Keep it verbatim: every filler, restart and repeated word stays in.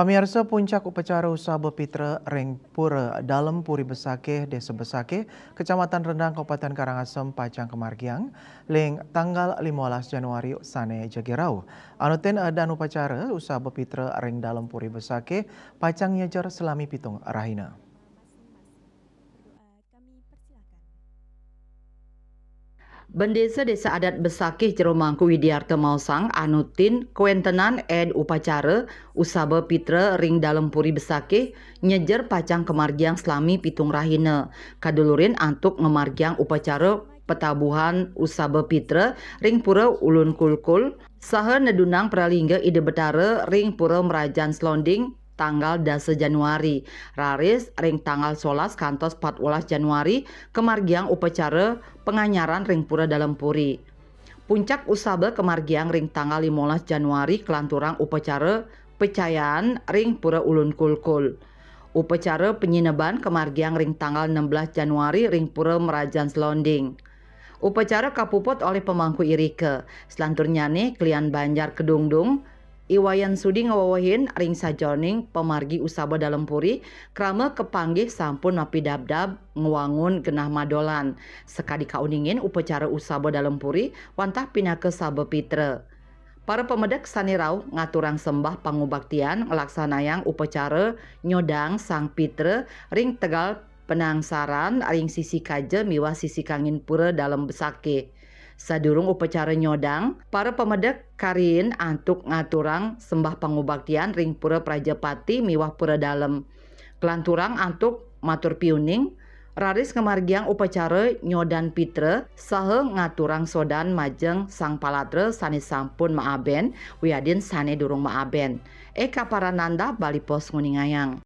Pamiarsa, puncak upacara usaba pitra ring Pura Dalem Puri Besakih, Desa Besakih, Kecamatan Rendang, Kabupaten Karangasem, pacang kamargiang ring tanggal limolas Januari sane jagi rauh. Anutin edan upacara usaba pitra ring Dalem Puri Besakih pacang nyejer salami pitung rahina. Bendesa Desa Adat Besakih Jero Mangku Widiarta maosang, anutin kawentenan ed upacara usaba pitra ring Dalem Puri Besakih nyejer pacang kamargiang salami pitung rahina. Kadulurin antuk ngamargiang upacara patabuhan usaba pitra ring Pura Ulun Kulkul saha nedunang pralingga Ida Betara ring Pura Merajan Selonding tanggal dasa Januari, raris ring tanggal solas kantos patbelas Januari kamargiang upacara panganyaran ring Pura Dalem Puri. Puncak usaba kamargiang ring tanggal limolas Januari kalanturang upacara pacayaan ring Pura Ulun Kulkul. Upacara panyineban kamargiang ring tanggal enam belas Januari ring Pura Merajan Selonding. Upacara kapuput olih pamangku irika. Salanturnyane kelian banjar kedungdung, I Wayan Sudi ngawewehin ring sajeroning pamargi usaba Dalem Puri, krama kapanggih sampun mapidabdab ngwangun genah madolan. Sakadi kauningin upacara usaba Dalem Puri wantah pinaka saba pitra. Para pamedek sane rauh ngaturang sembah pangubaktian nglaksanayang upacara nyodang Sang Pitra ring tegal panangsaran ring sisi kaja miwah sisi kangin Pura Dalem Besakih. Sadurung upacara nyodang, para pamedek kariin antuk ngaturang sembah pangubaktian ring Pura Prajapati miwah Pura Dalem. Kalanturang antuk matur piuning, raris ngamargiang upacara nyodan pitra saha ngaturang sodan majeng Sang Palatra sane sampun maaben wiadin sane durung maaben. Eka Parananda, Bali Post, nguningayang.